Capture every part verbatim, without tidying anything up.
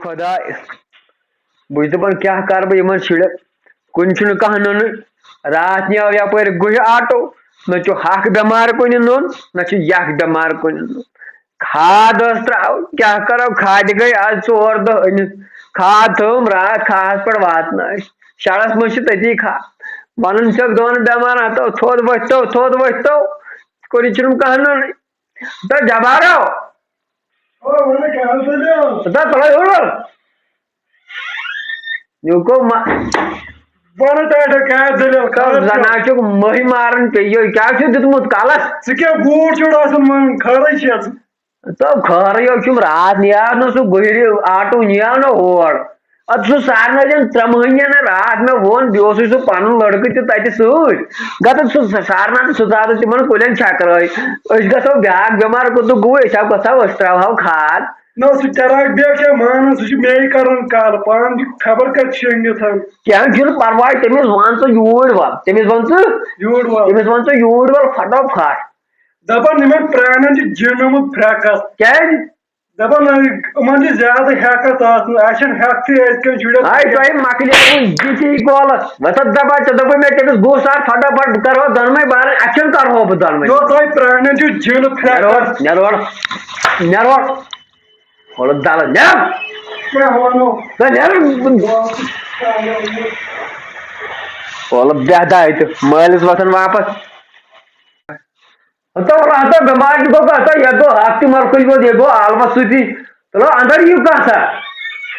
خۄداے، بہٕ چھُس دَپان، کیٛاہ کَرٕ بہٕ یِمَن شُرٮ۪ن؟ کُنہِ چھُنہٕ کانٛہہ نُنٕے۔ راتھ نیاو یَپٲرۍ گُہہِ آٹو، نہ چھُ ہَکھ بٮ۪مار کُنہِ نوٚن، نہ چھُ یَکھ بٮ۪مار کُنہِ نوٚن۔ کھاد ٲس ترٛاوٕنۍ، کیٛاہ کَرو؟ کھادِ گٔے آز ژور دۄہ أنِتھ۔ کھاد تھٲوٕم راتھ کھاہَس پٮ۪ٹھ واتنٲوِتھ۔ شَڈَس منٛز چھِ تٔتی کھاد۔ وَنان چھَکھ دۄن بٮ۪مارَن، ہَتو تھوٚد ؤتھۍتو، تھوٚد ؤتھۍتو۔ کُنہِ چھُنہٕ کانٛہہ نوٚنٕے۔ تہٕ جبارو، ہتا تلے اوڑ۔ یوٗکو ما-، وَنہٕ تۄہہِ کیٛاہ دٔلیٖل، کَر کَر چھُ؟ زناچُک مٔہۍ ماران پیٚیہِ، کیٛاہ چھُ دیُتمُت کَلَس؟ ژٕ کیٛاہ بوٗٹھ چھُکھ آسان وَنان، خٲرٕے چھےٚ ژٕ؟ تو خٲرٕے یوت چھُم، راتھ نیاو نہٕ سُہ گُہرِ آٹوٗ، نیاو نہٕ ہور۔ اَدٕ سُہ سارنٲوِن ترٛےٚ مٔہنِیَن راتھ، مےٚ ووٚن، بیٚیہِ اوسُے سُہ پَنُن لٔڑکہٕ تہِ تَتہِ سۭتۍ۔ گژھن سُہ سارناوُن، سُہ ترٛاوَن تِمَن کُلٮ۪ن چھَکرٲے۔ أسۍ گژھو بیٛاکھ بٮ۪مار کوٚت گوٚو، أسۍ ہا گژھو، أسۍ ترٛاوہو کھاد۔ نہ، سُہ چراغ بیگ چھا مانان، سُہ چھُ مےٚ کران کال، پانہٕ چھُ خبر کتہِ شۄنٛگِتھ۔ کینٛہہ چھُنہٕ پرواے، تٔمِس وَن ژٕ یوٗرۍ وَل، تٔمِس وَن ژٕ، یوٗرۍ وَل۔ تٔمِس وَن ژٕ یوٗرۍ وَل فٹافٹ۔ دَپان یِمن پرٛانٮ۪ن چھُ جِن آمُت پھرٛکَس۔ کیٛازِ؟ دَپان یِمن چھِ زیادٕ ہٮ۪کتھ آسان، اَسہِ چھَنہٕ ہٮ۪کتھٕے أزکٮ۪ن شُرٮ۪ن۔ ہاے، تۄہہِ مۄکلیوٕ یِتھی کالس۔ مےٚ دوٚپ دَپان، ژےٚ دوٚپُے مےٚ تٔمِس گوٚو سار فٹافٹ، بہٕ کرہو دۄنوَے بارن، اَتھٮ۪ن کرہو بہٕ دۄنوَے۔ یوٚت تۄہہِ پرٛانٮ۪ن چھُ جِن پھرٛکَس۔ نٮ۪رٕ وَر، نٮ۪رٕ وَر۔ وَلہٕ دَلہٕ، نٮ۪ر۔ کیٛاہ وَنو؟ نہ، نٮ۪ر۔ وَلہٕ بیٚہہ داے تہٕ مٲلِس وۄتھان واپس۔ ہتو، ہتو، بٮ۪مارِ گوٚو، ہتو، یَتھ گوٚو ہَفتہٕ مۄکلٕے یوت، یہِ گوٚو عالمَس سۭتی۔ تُلو اَندَر یِیِو کَتھ ہا۔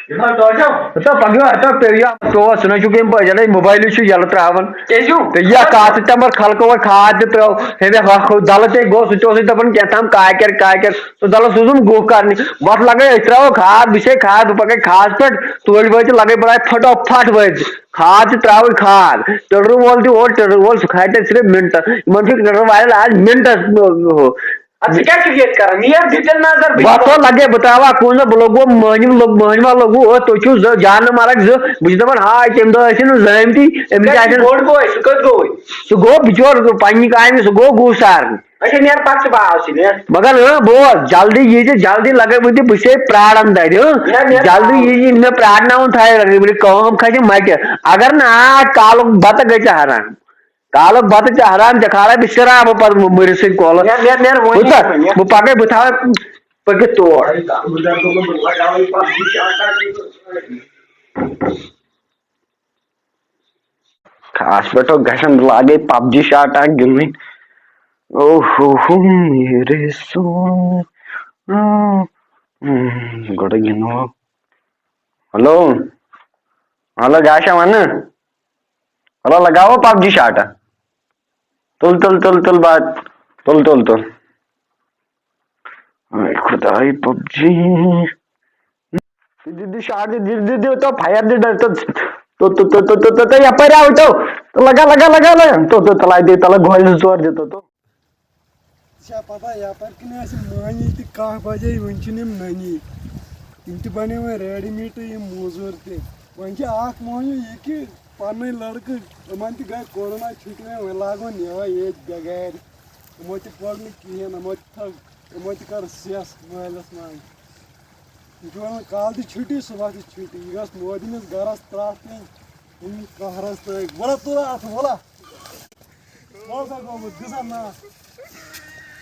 یِمَن توجہ۔ ہتو، پَکیو، ہتو، پیٚیِو یا ٹوس، ژٕ نہ چھُکھ ییٚمہِ پٲٹھۍ، یَلَے موبایلٕے چھُ یَلہٕ ترٛاوان۔ کیٛازِ چھُو؟ تہٕ یہِ کَتھ تہِ تَمبَر خلقو وۄنۍ کھاد تہِ ترٛٲو، ہے، مےٚ ہۄکھ ہو، دَلہٕ تہِ گوٚو، سُہ تہِ اوسُے دَپان کینٛہہ تام کاکٮ۪ر، کاکٮ۪ر۔ سُہ دَلہٕ سوٗزُم گُہہ کَرنہِ۔ وَتھ لَگے أسۍ ترٛاوو کھاد، بہٕ چھے کھاد، بہٕ پَکے کھادَس پٮ۪ٹھ، توڑِ وٲتۍ لَگے بَڑاے پھٹو پھٹ وٲتۍ۔ کھاد چھِ ترٛاوٕنۍ کھاد۔ ٹِلرٕ وول تہِ اورٕ، ٹِلرٕ وول سُہ کھاتہِ صرف مِنٹَس۔ یِمَن چھُ ٹِلرٕ والٮ۪ن آز مِنٹَس، ہُہ۔ اَدٕ ژٕ کیٛاہ چھُکھ ییٚتہِ کران؟ نیر دِتٮ۪ن نظر بہٕ۔ وۄتھ تھوٚو لَگے، بہٕ ترٛاوٕ ہا کُن زَن، بہٕ لوٚگوُم مٔہنِم، لوٚگ مٔہنِما لوٚگوُ، او تُہۍ چھِو زٕ جانہٕ مرگ زٕ۔ بہٕ چھُس دَپان ہاے، تَمہِ دۄہ ٲسِو نہٕ زٲمتی، أمِس ژٕ کیٛاہ چھُکھ آسان۔ بوٚڑ بوے، سُہ کوٚت گوٚوُے؟ سُہ گوٚو بِچور پنٛنہِ کامہِ، سُہ گوٚو گُہہ سارنہِ۔ اچھا، نیر پَتہٕ چھِ باو سۭتۍ، نیر۔ مگر اۭں، بوز، جلدی یی زِ جلدی لگے بہٕ تہِ، بہٕ چھُسے پراران تتہِ، اۭں۔ نیر، نیر، جلدی باو۔ یی زِ مےٚ پرارناوُن تھایہِ، ییٚلہِ کٲم کھسہِ مَٹہِ۔ اگر نہٕ آ، کالُک بتہٕ گژھِ حرام۔ کالُک بتہٕ چھِ حرام، ژےٚ کھارے بہٕ شرابہٕ پتہٕ مٔرِتھ سٕے کۄلس۔ نیر، نیر، نیر، وۄنۍ بہٕ تہِ، نیر، وۄنۍ نیر۔ بہٕ پکے، بہٕ تھاوے پٔکِتھ تور۔ خاص پٲٹھۍ گژھن لاگے پب جی شاٹ اکھ گِنٛدٕنۍ۔ او ہو ہو میرے سون۔ گۄڈٕ گِنٛدو۔ ہیلو۔ ہیلو، کیٛاہ چھا وَنہٕ؟ ہیلو، لگاوو پب جی شاٹا۔ تُل، تُل، تُل، تُل، بات۔ تُل، تُل، تُل۔ اے خداے، پب جی۔ دِ، دِ، دِ شاٹ، دِ، دِ، دِ، دِ، تو فائر دِ، دِ، تو، تو، تو، یپٲرۍ آو تو۔ تو لگا، لگا، لگا، لگا۔ تو، تو، تلے دِ، تلے گولہِ زٕ ژور دِ تو، تو۔ ژےٚ چھا پتہ، یپٲرۍ کِنۍ ٲسۍ مٔہنی تہِ کاہ بجے، وُنہِ چھِنہٕ یِم نٔنی۔ یِم تہِ بنے وۄنۍ ریڈی میڈٕے، یِم موٚزوٗر تہِ۔ وۄنۍ چھِ اکھ مٔہنیوٗ یہِ کہِ پنٕنۍ لڑکہٕ، یِمن تہِ گٔے کورونا چھُٹی، وۄنۍ لاگون یِہوٚے ییٚتہِ بٮ۪گارِ۔ یِمو تہِ پوٚر نہٕ کِہیٖنۍ، یِمو تہِ تھٲو، یِمو تہِ کٔر سیٚس مٲلِس منٛز۔ یہِ چھُ وَنان، کالہٕ تہِ چھُٹی، صُبحس تہِ چھُٹی۔ یہِ گژھِ مودِنِس گرس ترٛٹھ پیٚنۍ، أمۍ قہرس ترٛٲوۍ۔ وَلہ تُلہ اَتھ، وَلہ۔ وَلہ سا گوٚمُت، دِسا نا۔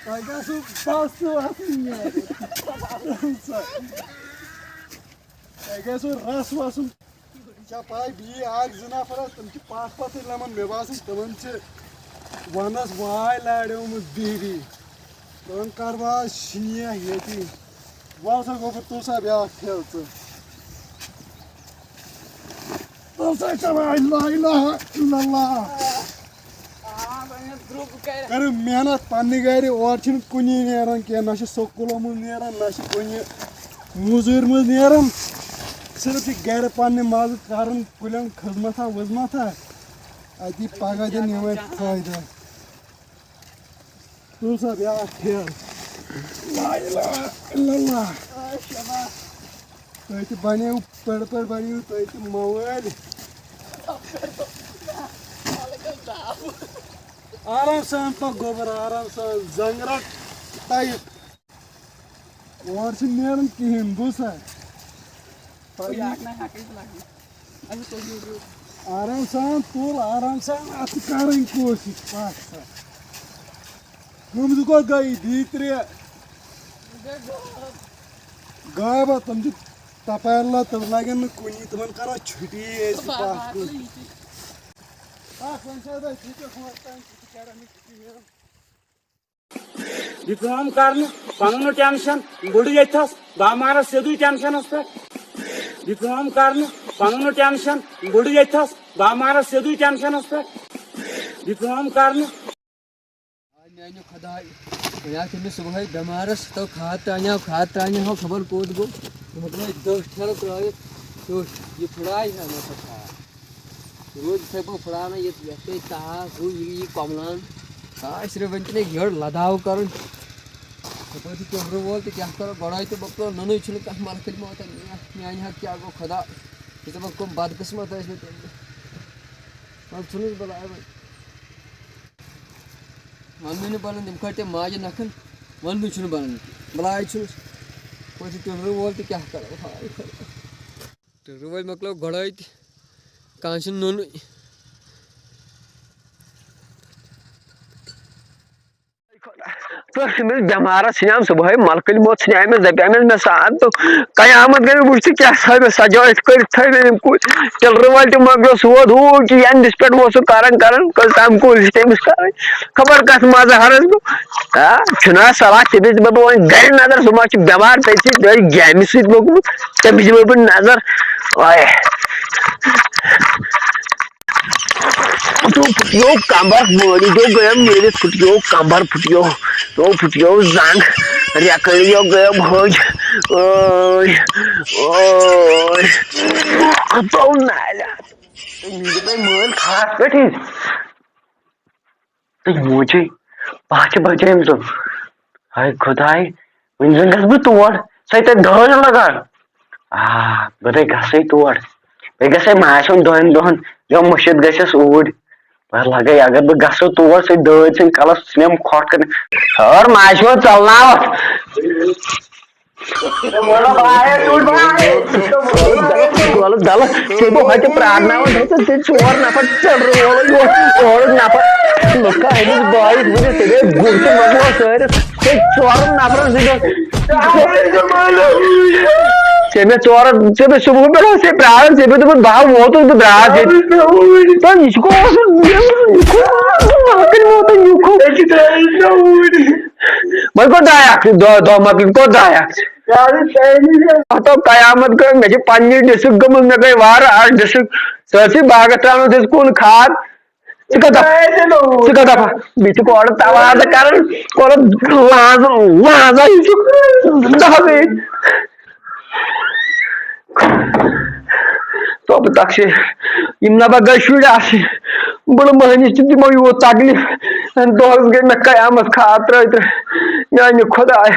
تۄہہِ گژھِوٕ بس تہٕ وَسٕنۍ یہِ۔ تۄہہِ گژھِوٕ رس وَسُن۔ ژےٚ پاے، بیٚیہِ اکھ زٕ نفر حظ، تِم چھِ پتھ پتھٕے لمان۔ مےٚ باسان، تِمن چھِ ونس واے لاریمٕژ بِہِتھ۔ تِمن کرٕ بہٕ آز شیٖنہ ییٚتی۔ وَل سا گوٚبُر، تُل سا بیٛاکھ ٹھیلہٕ ژٕ۔ تُل سا چلاے، لا الہ الا اللہ۔ کٔرِو محنت پننہِ گرِ، اورٕ چھِنہٕ کُنی نیران کینٛہہ، نہ چھِ سکوٗلو منٛز نیران، نہ چھِ کُنہِ موٚزوٗرۍ منٛز نیران۔ صرف چھِ گرِ پننہِ مدد کران، کُلٮ۪ن خدمتھا وزمتھا، اتی پگاہ دِن یِمے فٲیدٕ۔ تُل سا بیٛاکھ ٹھیلہٕ۔ لا الہ الا اللہ۔ تُہۍ تہِ بنیو، پٔرۍ پٔرۍ بنیو تُہۍ تہِ موٲلۍ۔ آرام سان پکھ گوٚبُر، آرام سان، زنٛگ رٹ ٹایٹ۔ اورٕ چھُنہٕ نیران کِہیٖنۍ، بوٗزتھا؟ بیٛاکھ نہ ہٮ۪کَے بہٕ لَگٲوِتھ۔ اَسہِ کوٚر یہِ، یہِ۔ آرام سان تُل، آرام سان اَتھ کَرٕنۍ کوٗشِش، پَکھ سا۔ کٕم زٕ کۄس گٔیی؟ بیٚیہِ ترٛےٚ۔ گٔے غٲب۔ غٲب ہا، تِم چھِ تَپٲرۍ لَتہٕ، تِم لَگن نہٕ کُنی، تِمَن کَرو چھُٹی أسۍ، پَکھ کُن۔ پَکھ وۄنۍ چھِ أسۍ ییٚتہِ ہورٕ تام چھُٹی کَران، چھُٹی نیران۔ یہِ کٲم کرنہٕ، پنُن نہٕ ٹینشن، بُڈٕ ییٚتھس، بہٕ مارس سیوٚدُے ٹینشنس پٮ۪ٹھ۔ یہِ کٲم کرنہٕ، پنُن نہٕ ٹینشن، بُڈٕ ییٚتھس، بہٕ مارس سیوٚدُے ٹینشنس پٮ۪ٹھ۔ یہِ کٲم کرنہٕ۔ آے میانہِ خداے، وۄنۍ آو تٔمِس صُبحٲے بٮ۪مارس، تو کھاد تہِ انیو، کھاد تہِ انیو، خبر کوٚت گوٚو۔ مۄکلٲے دٔہ ٹھیلہٕ ترٲوِتھ، ٹیوٚٹھ، یہِ پھٕڑایہِ ہا مےٚ پتہٕ۔ روز یِتھَے پٲٹھۍ پھٕڑاونہٕ یہِ، یَتھ پیٚیہِ تاپھ، ہُہ یہِ، یہِ کۄملان۔ آ، صرف وۄنۍ تہِ نے یٔڑ لداو کَرُن۔ ہُپٲرۍ چھُ ٹِنٛڈرٕ وول تہِ کیٛاہ کَرو، گۄڈَے تہٕ مۄکلو نُنٕے چھُنہٕ کانٛہہ مَلکٕلۍ موتَن، یہِ میٛانہِ حق کیٛاہ گوٚو خۄدا۔ یہِ دَپان کٕم بدقٕسمت ٲسۍ مےٚ تَمہِ دۄہ۔ وۄنۍ ژھٕنُس بَلاے وۄنۍ۔ وَننُے نہٕ بَنان، تِم کٔڑۍ تٔمۍ ماجہِ نَکھٕ، وَننُے چھُنہٕ بَنان۔ بَلاے ژھٕنُس۔ ہُپٲرۍ چھُ ٹِنٛڈرٕ وول تہِ کیٛاہ کَرو، ہاے خۄدا۔ ٹِنٛڈرٕ وٲلۍ مۄکلٲو گۄڈَے تہِ، کانٛہہ چھُنہٕ نوٚنُے۔ تہٕ أمِس بٮ۪مارَس ژھٕنیٛام صُبحٲے مَلکٕلۍ موت، ژھٕنیٛامٮ۪س، دَپیٛامٮ۪س مےٚ ساتھ تہٕ قیامت گٔے، وٕچھ ژٕ کیٛاہ تھٲومٕتۍ سَجٲیِتھ کٔرِتھ تھٲومٕتۍ أمۍ کُلۍ۔ ٹِلرٕ وٲلۍ تہِ مۄکلیو سود، ہُہ کہِ یَنہٕ دِس پٮ۪ٹھ اوس سُہ کَران کَران، کٔژ تام کُلۍ چھِ تٔمِس کَرٕنۍ۔ خبر کَتھ مَزٕ ہَرَس بہٕ۔ آ، چھُنہ اَسہِ صلاح، تٔمِس دِمہٕ بہٕ وۄنۍ گرِ نظر، سُہ ما چھُ بٮ۪مار تٔتھی، تٔتھۍ گیمہِ سۭتۍ لوٚگمُت، تٔمِس دِمہٕ بہٕ نظر۔ آے۔ پھُٹیو کمبر، مٲنی دیو گٔیم میٖرِتھ، پھُٹیو کمبر، پھُٹیو، تو پھُٹیو زنگ، ریکڑیو گٔیم ۂج۔ اوے، اوے۔ تو نالہِ۔ تٔمِس دِژ مٲلۍ کھاس پٮ۪ٹھ۔ تہٕ موجی، پَتھ چھِ بَچٲمٕژ۔ ہاے خۄداے، وۄنۍ زَن گژھٕ بہٕ تور، سۄ تَتہِ دٲر لَگان۔ آ، بہٕ نَے گژھَے تور۔ بیٚیہِ گژھَے ماسہِ ہُنٛد دۄن دۄہَن، یِم مٔشِتھ گژھٮ۪س اوٗرۍ۔ بہٕ لَگَے، اگر بہٕ گژھٕ تور، سۄ دٲرۍ ژھٕنہِ کَلَس ژھٕنٮ۪م کھۄٹھ کٔرِتھ۔ ہٲر ماسہِ ہُنٛد ژَلناوَتھ۔ دَلہٕ، دَلہٕ، ژےٚ گوٚو ہۄتہِ پرٛارناوان، دوٚپُن، ژےٚ ژور نفر ژٔلرٕ وولُے یوت، اورُک نفر۔ لُکھ آے أمِس بٲیِس ؤنِتھ، ژےٚ گٔے گُر تہٕ مۄکلو سٲرِس۔ ژےٚ ژورَن نفرَن سۭتۍ اوس۔ ژےٚ مےٚ ژورَن، ژےٚ مےٚ صُبحُک پٮ۪ٹھ اوس ژےٚ پرٛاران، ژےٚ مےٚ دوٚپُن، بہٕ ہا ووتُس، بہٕ درٛاس ییٚتہِ۔ تہٕ یہِ چھُ گوٚو اوسُن، یہِ چھُ گوٚو اوسُن، یہِ چھُ گوٚو اوسُن۔ وۄنۍ کوٚت درٛایَکھ؟ دۄہ، دۄہ مۄکلِتھ کوٚت درٛایَکھ؟ ہتو قیامت گٔے، مےٚ چھِ پننہِ ڈسک گٔمٕژ، مےٚ گٔے وارٕ اکھ ڈسک، سٲرسٕے باغس ترٛاونس أسۍ کُن کھاد۔ ژٕ کتھ دپ-، ژٕ کتھ دپا؟ بیٚیہِ چھُکھ اورٕ توازٕ کران، اورٕ لانٛزٕ، لانٛزٕ یہِ چھُ دپان بیٚیہِ۔ توبہٕ تقصیر، یِم نبا گٔے شُرۍ آسٕنۍ، بُڑٕ مٔہنِس چھِ تِمو یوٗت تکلیٖف، دۄہس گٔے مےٚ قیامت کھاد ترٲوۍ ترٲوۍ۔ میانہِ خۄداے،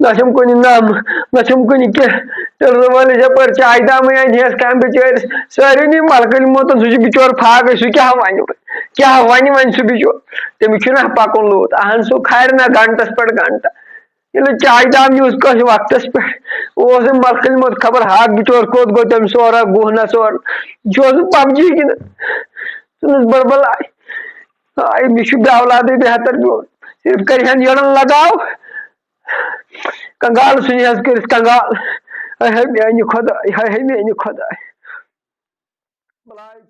نہ چھَم کُنہِ نم، نہ چھَم کُنہِ کینٛہہ۔ تیٚلہِ وٲلۍ یپٲرۍ چایہِ دامٕے اَنہِ ہَس کامہِ بِچٲرِس، سارنٕے ملکٕنۍ موتن، سُہ چھُ بِچور فاقے، سُہ کیٛاہ وَنہِ وۄنۍ؟ کیٛاہ وَنہِ وۄنۍ سُہ بِچور؟ تٔمِس چھُنہ پَکُن لوٗت، اہن سُہ کھارِ نہ گنٹس پٮ۪ٹھ گنٹہٕ۔ ییٚلہِ چایہِ دام یوٗت کٲنٛسہِ وقتس پٮ۪ٹھ اوس أمۍ ملکٕنۍ موت، خبر ہاکھ بِچور کوٚت گوٚو، تٔمۍ سورا گُہہ نہ سور، یہِ چھُ اوسمُت پب جی گِنٛدان، ژھٕنُس بڑبڑ آے۔ آے، مےٚ چھُ بے اولادٕے بہتر میون۔ صرف کرِ ہن یٔڑن لگاو۔ کنگال ژھٕنہِ حظ کٔرِتھ کنگال۔ ہاے ہاے میانہِ خۄداے، ہاے ہاے میانہِ خۄداے۔ بلاے